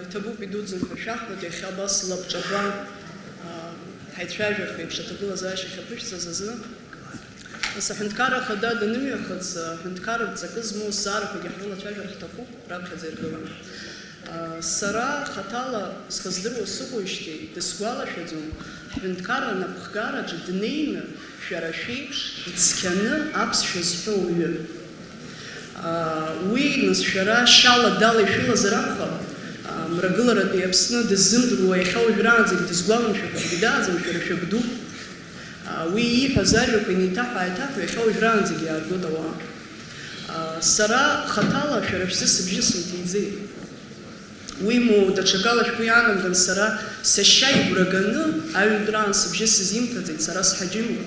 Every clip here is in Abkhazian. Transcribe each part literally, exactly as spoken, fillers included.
Иҭабуп, идуӡӡан ҳәа шәаҳҳәоит, иахьа абас лабҿаба, аа, ҳаицәажәартә еиԥш аҭагылазаашьа ахьаԥышәҵаз азы. Нас аҳәынҭқарра ахада данымҩахыҵ, аҳәынҭқарратә ҵакы змоу азҵаарақәагьы ҳрылацәажәар ҳҭахуп, раԥхьаӡа иргыланы. Сара хаҭала схы здыруа сыҟоижьҭеи дысгәалашәаӡом, ҳҳәынҭқарра анапхгараҿы днеины, шәара шәеиԥш, ицқьаны аԥсшәа зҳәо уаҩы. Уи, нас, шәара шьала дала ишәылазар акәхап, Мрагыларатәи Аԥсны дыззымдыруа, иахьа уажәраанӡагь дызгәаламшәакәа акгьы дааӡам, шәара шәабду. Уи ииҳәаз ажәақәа инеиҭаҳәа-ааиҭаҳәо иахьа уажәраанӡагь иааргоит ауаа. Сара хаҭала шәара шәзы сыбжьы сынҭеиӡеит. Уимоу, даҽакала шәгәы иаанамган, сара сашьа игәра ганы аҩынтәраан сыбжьы сызимҭаӡеит, сара сҳаџьымуп.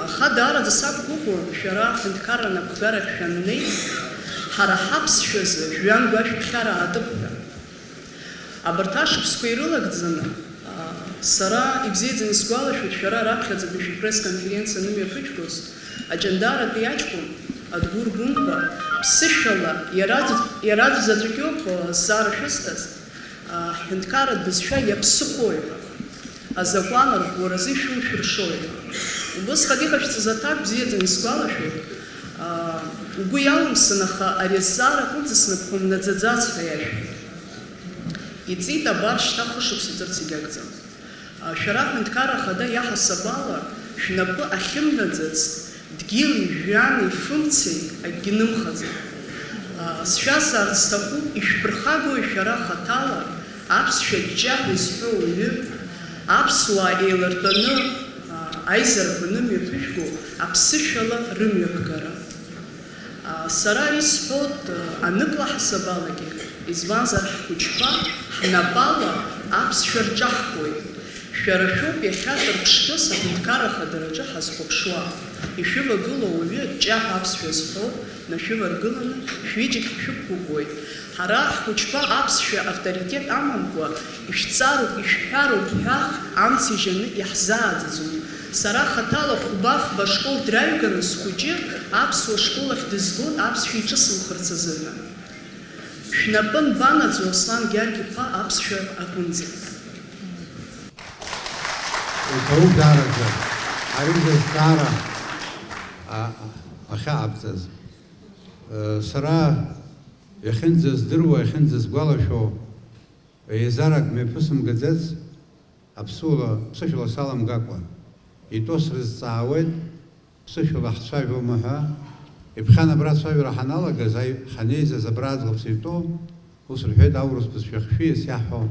Аха даараӡа сақәгәыӷуан, шәара аҳәынҭқарра анапхгарахь шәаннеи, ҳара ҳаԥсшәазы жәҩан гәашәԥхьара аатып ҳәа. Абарҭ ашықәсқәа ирылагӡаны, сара ибзиаӡаны исгәалашәоит, шәара раԥхьаӡатәи шәпресс-конференциа анымҩаԥыжәгоз, аҷандаратәи аҷкәын, Адгәыр Гәынба, ԥсышәала иара, иара дзаҵәыкьоуп, зҵаара шәысҭаз, ҳҳәынҭқарратә бызшәа иаԥсыхәои ҳәа, азакәан арӷәӷәаразы ишәылшәыршои ҳәа. Убысҟак иҟашәҵаз аҭак бзиаӡаны исгәалашәоит. Угәы иалымсын, аха ари азҵаара аҟынӡа снапқәа мнаӡаӡац ҳәа иашәҳәеит. Иҵит, абар шьҭа хышықәса ҵырц егьагӡам. Шәара аҳәынҭқарра ахада иаҳасаб ала шәнапы ахьымнаӡац, дгьыли жәҩани фымцеи акгьы нымхаӡам. Сшәасҳәарц сҭахуп, ишәԥырхагои шәара хаҭала аԥсшәа ҷҷаҳәа изҳәо уаҩы, аԥсуаа еилартәаны аизарақәа нымҩаԥыжәго аԥсышәала рымҩаԥгара? Сара ари сҳәоит, анык лаҳасабалагьы, избанзар, ҳхәыҷқәа ҳнапала аԥсшәа рҿаҳхуеит. Шәара шәоуп иахьа Ҭырқәшҭыс аҳәынҭқарра ахадараҿы ҳазхәаԥшуа. Ишәывагылоу уаҩы ҷҷаҳәа аԥсшәа зҳәо, нашәываргыланы, шәҩыџьагь ҳшәықәгәыӷуеит. Ҳара ҳхәыҷқәа аԥсшәа авторитет амамкәа, ишәҵароуп, ишәҳәароуп ҳәа амца ижьаны иаҳзааӡаӡом. Сара хаҭала хәба-фба школ драҩганы схәыҷы аԥсуа школ ахь дызгоит аԥсшәа иҿысымхырц азыҳәан. Шәнапы анбанаӡо, Аслан Гьаргь-иԥа, аԥсшәа аҟынӡа? Иҭабуп даараӡа ари зызҵаара, а, ахьаҟабҵаз. Сара иахьынӡаздыруа, иахьынӡасгәалашәо, еизарак мҩаԥысымгаӡац, аԥсуала, ԥсышәала саламгакәа, итәоу срызҵаауеит, ԥсышәала ҳцәажәома ҳәа. Иԥхьан абра ацәажәара ҳаналагаз, аи-, ҳанеизаз абра аӡӷаб сыҩтәоу, ус рҳәеит, аурыс бызшәа ахьшәииас иаҳҳәо.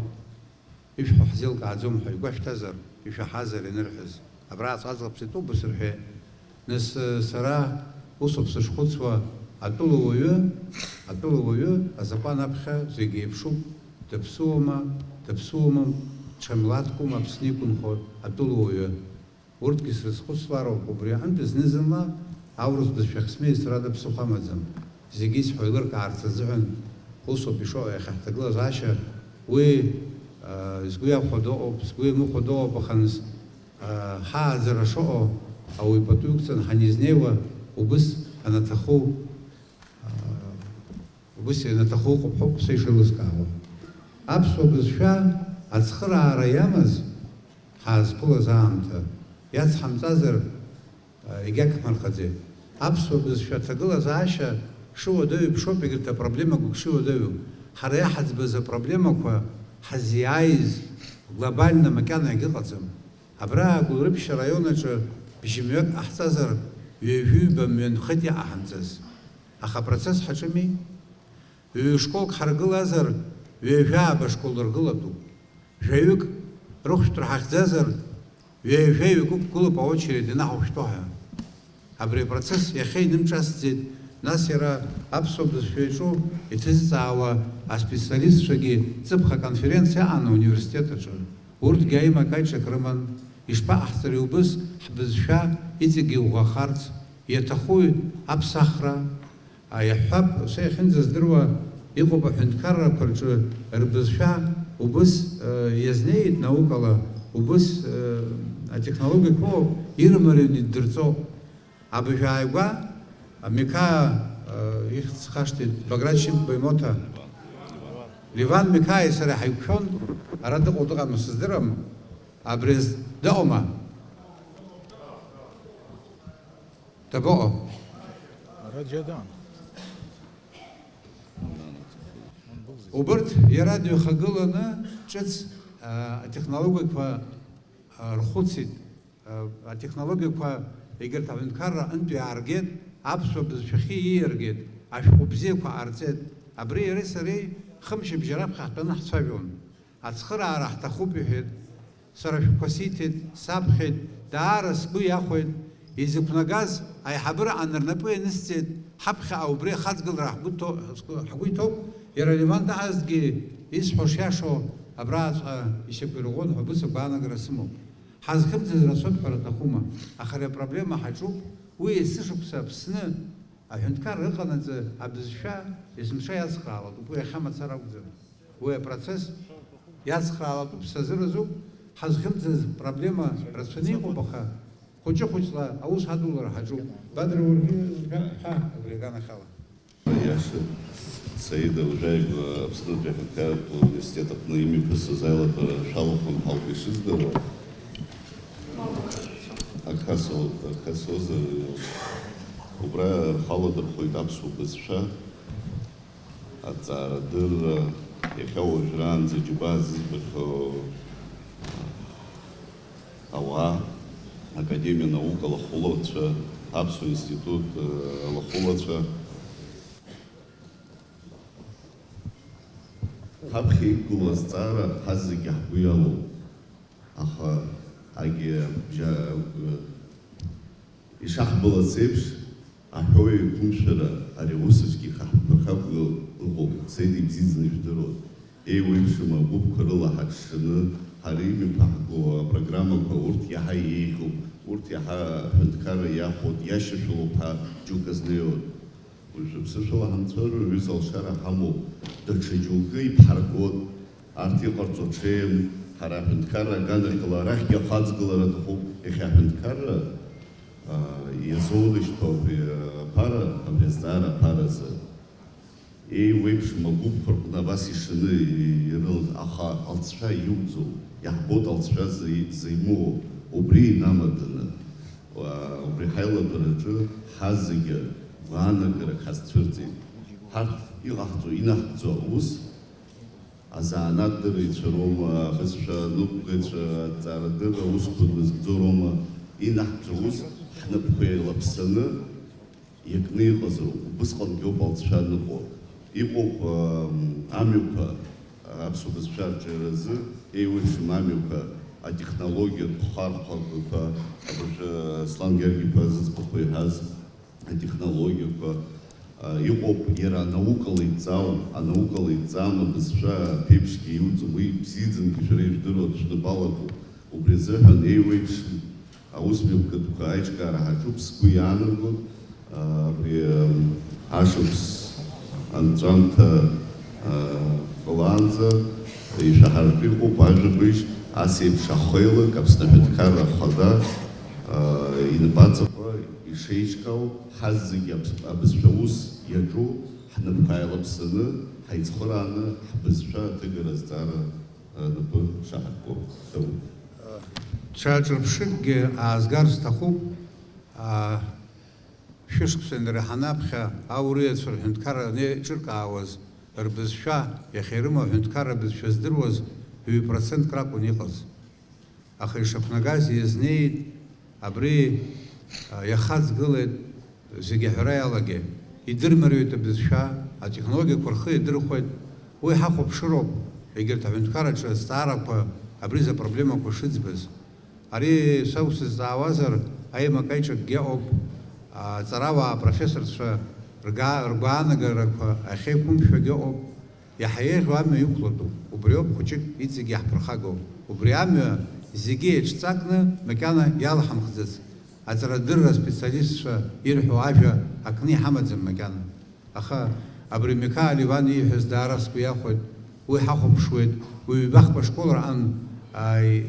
Ишәҳәо ҳзеилкааӡом ҳәа игәашәҭазар, ишәаҳазар ианырҳәаз, абра аӡ-, аӡӷаб сыҩтәоуп, бысырҳәеит. Нас, э, сара усоуп сышхәыцуа, атәылауаҩы, атәылауаҩы азакәан аԥхьа зегь еиԥшуп, даԥсыуама, даԥсыуамам, ҽа милаҭкума Аԥсны иқәынхо атәылауаҩы. Урҭгьы срызхәыцлароуп, убри аҟынтә зны-зынла аурыс бызшәахь смеиз сара даԥсыхәа амаӡам. Зегьы исҳәо еилыркаарц азыҳәан усоуп ишыҟоу иахьа ҳҭагылазаашьа. Уи, а, сгәы иахәо дыҟоуп, сгәы иамыхәо дыҟоуп, аха нас, а, ҳааӡара шыҟоу ауаҩ пату иқәҵаны ҳанизнеиуа, убыс анаҭаху, а, убыс ианаҭаху ыҟоуп ҳәоуп са ишеилыскаауа. Аԥсуа бызшәа ацхыраара иамаз ҳаазқәылаз аамҭа иацҳамҵазар, егьагхмырхаӡеит. Аԥсуа бызшәа аҭагылазаашьа шыуадаҩу еиԥшоуп егьырҭ апроблемақәа шыуадаҩу. Ҳара иаҳаӡбаз апроблемақәа ҳазиааиз глобально макьана иагьыҟаӡам. Абра Гәылрыԥшь араион аҿы бжьымҩак ҟаҳҵазар, ҩажәи ҩба мҩанхеит иҟаҳамҵаз. Аха апроцесс ҳаҿыми. Ҩ-школк ҳаргылазар, ҩажәааба школ ргылатәуп. Жәаҩык рыхәшәтәра ҳахьӡазар, ҩажәаҩык ықәгылоуп аочеред ианаҳхәышәтәу ҳәа. Абри апроцесс иахьа инымҿасӡеит, нас иара аԥсуа бызшәа иаҿу иҭызҵаауа аспециалистцәагьы ҵыԥх аконференциа аҟан ауниверситет аҿы. Урҭгьы аимак-аиҿак рыман, ишԥаҟаҳҵари убыс ҳбызшәа иҵегь иӷәӷәахарц, иаҭахуи аԥсахра? Иаҳҳәап, са иахьынӡаздыруа, иҟоуп аҳәынҭқаррақәа рҿы рбызшәа убыс, э, иазнеит наукала, убыс, э, атехнологиақәа ыҟоуп, ирымарианы иддырҵо. Абыржә ааигәа, Миқаа, э, ихьӡ схашҭит, Баграт Шьынқәба имоҭа. Леван Миқаи сареи ҳаиқәшәон, ара дыҟоу дыҟам сыздырам, абри азы дыҟоума? Дабаҟоу? Ара џьа даан. Убырҭ иара дыҩхагыланы ҿыц, а, атехнологиақәа, а, рхәыцит. Атехнологиақәа егьырҭ аҳәынҭқарра аҟынтә иааргеит, аԥсуа бызшәахьы ииаргеит, ашәҟәы бзиақәа ҟарҵеит. Абри иареи сареи хымшьыбжьа раԥхьа ҳтәаны ҳцәажәон. Ацхыраара ҳҭахуп, иҳәеит. Сара ашәҟәқәа сиҭеит, саԥхьеит, даара сгәы иахәеит. Изықәнагаз аиҳабыраҟны рнапы ианысҵеит, ҳаԥхьаҟа убри ахаҵгылара ҳгәы ҭо-, ҳгәы иҭоуп, иара Леван дыҟазҭгьы исҳәо шиашоу абраҵәҟьа ишьақәирӷәӷәон ҳәа убыс агәаанагара сымоуп. Ҳазхьымӡаз рацәоуп ҳәара аҭахума, аха ари апроблема ҳаҿуп, уи есышықәса Аԥсны аҳәынҭқарра ыҟанаҵы абызшәа есымша иацхраалатәуп, уи иахьа мацара акәӡам. Уи апроцесс иацхраалатәуп, сазыразуп, ҳазхьымӡаз проблема рацәаны иҟоуп, аха хәыҷы-хәыҷла аус ҳадулар ҳаҿуп. Бадра, уаргьы ҳәа абри аганахьала. Иаша, Саида Лужаигәа Аԥснытәи аҳәынҭқарратә университет аҟны имҩаԥысыз аилатәара шәалахәын ҳәа ауп ишыздыруа. Акы ҳасо-, акы ҳасозар, убра рхаладырхәит аԥсуа бызшәа, аҭҵаарадырра, иахьа уажәраанӡа џьабаа зызбахьоу ауаа, Академиа наук алахәылацәа, Аԥсуа институт, э, алахәылацәа. Ҳаԥхьа иқәгылоу азҵаара ҳазегьы ҳгәы иалоуп, аха агьи абжьа-, э, ишаҳбалац еиԥш, аҳәоу еиқәымшәара ари аус аҿгьы ихаҳԥырхагоу ыҟоуп, Саида ибзиаӡаны ижәдыруан. Еиуеиԥшым агәыԥқәа рыла ҳаҽшаны, ҳара имҩаԥаҳго апрограммақәа урҭ иаҳа еиӷьуп, урҭ иаҳа аҳәынҭқарра иахәоит, иашьашәалоуп ҳәа џьоук азнеиуан. Уажәы ԥсышәала ҳамцәажәо, ҩыза алшара ҳамоуп, даҽа џьоукы иԥҳаргоит, арҭ иҟарҵо ҽеим, ҳара аҳәынҭқарра аганахьала арахьгьы ахаҵгылара аҭахуп, иахьа аҳәынҭқарра, аа, иазоурышьҭуа абри аԥара, абри азҵаара аԥаразы. Еиуеиԥшым агәыԥқәа рҟны абас ишаны ирылаз, аха алҵшәа иуӡом, иаҳбоит алҵшәа зы-, зимоу, убри инамаданы, уа-, убри ҳаилатәараҿы ҳазегьы гәаанагарак ҳазцәырҵит. Ҳарҭ иҟаҳҵо, инаҳгӡо аус, азанааҭ дырраҩцәа роума, абызшәа ныҟәгаҩцәа, аҭҵаарадырра аусқәа дназгӡо роума, инаҳгӡо аус ҳнапқәа еилаԥсаны, иакны иҟазароуп, убысҟангьы ауп алҵшәа аныҟоу. Иҟоуп, ам, амҩақәа, аԥсуа бызшәа арҿиаразы еиуеиԥшым амҩақәа, атехнологиатә хәархәагақәа, абыржәы Аслан Георги-иԥа зыӡбахә иҳәаз атехнологиақәа, а, иҟоуп иара анаукала иҵаау, анаукала иҵаам абызшәа аԥеиԥшгьы иуӡом, уи бзиаӡангьы шәара ижәдыруа шәнапы алаку. Убри азыҳәан еиуеиԥшым аусмҩаԥгатәқәа аиҿкаара ҳаҿуп, сгәы иаанагоит, абри, ашықәс анҵәамҭа, ҟалаанӡа ишәаҳартә иҟоуп ажәабжь, ас еиԥш ахеилак Аԥсны Аҳәынҭқарра Ахада, инапаҵаҟа ишеиҿкаау, ҳазегьы аб-, абызшәа аус иаҿу, ҳнапқәа ааилаԥсаны, ҳаицхырааны, ҳбызшәа аҭыгара азҵаара напы шаҳарку. Даур. Ҽа ҿырԥшыкгьы аазгар сҭахуп. Аа, шәышықәса инареиҳаны аԥхьа ауриацәа рҳәынҭқарра анеиҿыркаауаз, рбызшәа, иахьа ирымоу аҳәынҭқарра бызшәа здыруаз ҩ-процентк ракәын иҟаз. Аха ишақәнагаз иазнеит, абри, а, иахаҵгылеит, зегьы аҳәара иалагеит. Идырмариоит абызшәа, атехнологиақәа рхы иадырхәеит. Уи ҳахәаԥшыроуп, егьырҭ аҳәынҭқарраҿы азҵаарақәа абри азы апроблемақәа шыӡбаз. Ари са усызҵаауазар, аимак-аиҿакгьы ыҟоуп, аҵарауаа, апрофессорцәа рга-, ргәаанагарақәа ахьеиқәымшәогьы ыҟоуп. Иаҳа еиӷьу амҩа иқәлатәуп, убриоуп хәыҷык иҵегь иаҳԥырхагоу. Убри амҩа зегьы еиҿҵакны макьана иалҳамхӡац, аҵарадырра аспециалистцәа ирҳәо ажәа акны иҳамаӡам макьана. Аха абри Миқаел Иван ииҳәаз даара сгәы иахәеит, уи ҳахәаԥшуеит, уи ҩбахԥа школраҟан, ааи,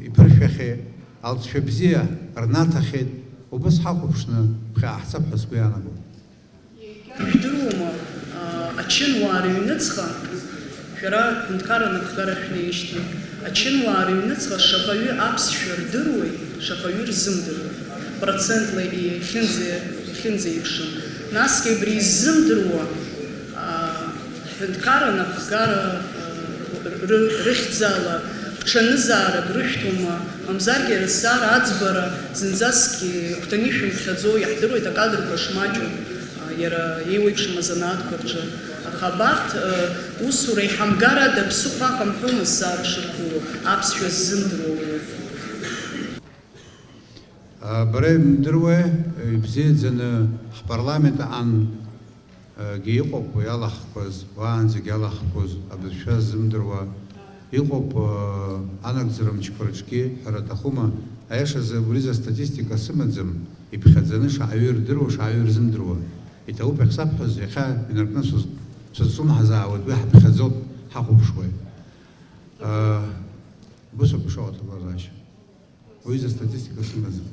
иԥыршәахьеит, алҵшәа бзиа рнаҭахьеит, убыс ҳахәаԥшны ԥхьаҟа ҳцап ҳәа сгәы иаанагоит. Ижәдыруама, а, ачынуаа рыҩныҵҟа Шәара ҳәынҭқарра анапхгара шәнеижьҭеи, ачынуаа рыҩныҵҟа шаҟаҩы аԥсшәа рдыруеи, шаҟаҩы рзымдыруеи, процентла иахьынӡа-, иахьынӡеиԥшым. Насгьы абри иззымдыруа, аа, ҳәынҭқарра анапхгара, аа, ры-, рыхьӡала гәҽанызаарак рышәҭома, мамзаргьы арысзаара аӡбара зынӡаскгьы ихәҭаны ишәымԥхьаӡо, иаҳдыруеит акадрқәа шмаҷу, аа, иара еиуеиԥшым азанааҭқәа рҿы. Аха абарҭ, э, усура иҳамгар ада ԥсыхәа аҟам ҳәа умазаара шыргыло, аԥсшәа ззымдыруа уаҩы. А, бара имдыруеи, ибзиаӡаны ҳпарламент аан, э, гьы иҟоуп уи алахқәаз, уаанӡагьы алахқәаз, абызшәа ззымдыруа. Иҟоуп, э, анагӡара мчқәа рҿгьы, ҳәара аҭахума, аиашазы убри за статистика сымаӡам, иԥхьаӡаны шаҟаҩы ирдыруа, шаҟаҩы ирзымдыруа. Иҭабуп иахьсабҳәаз, иахьа инаркны сыз-, сызҿлымҳазаауеит, уи ҳаԥхьаӡоуп, ҳахәаԥшуеит. Э, убасоуп ишыҟоу аҭагылазаашьа. Уи за статистика сымаӡам.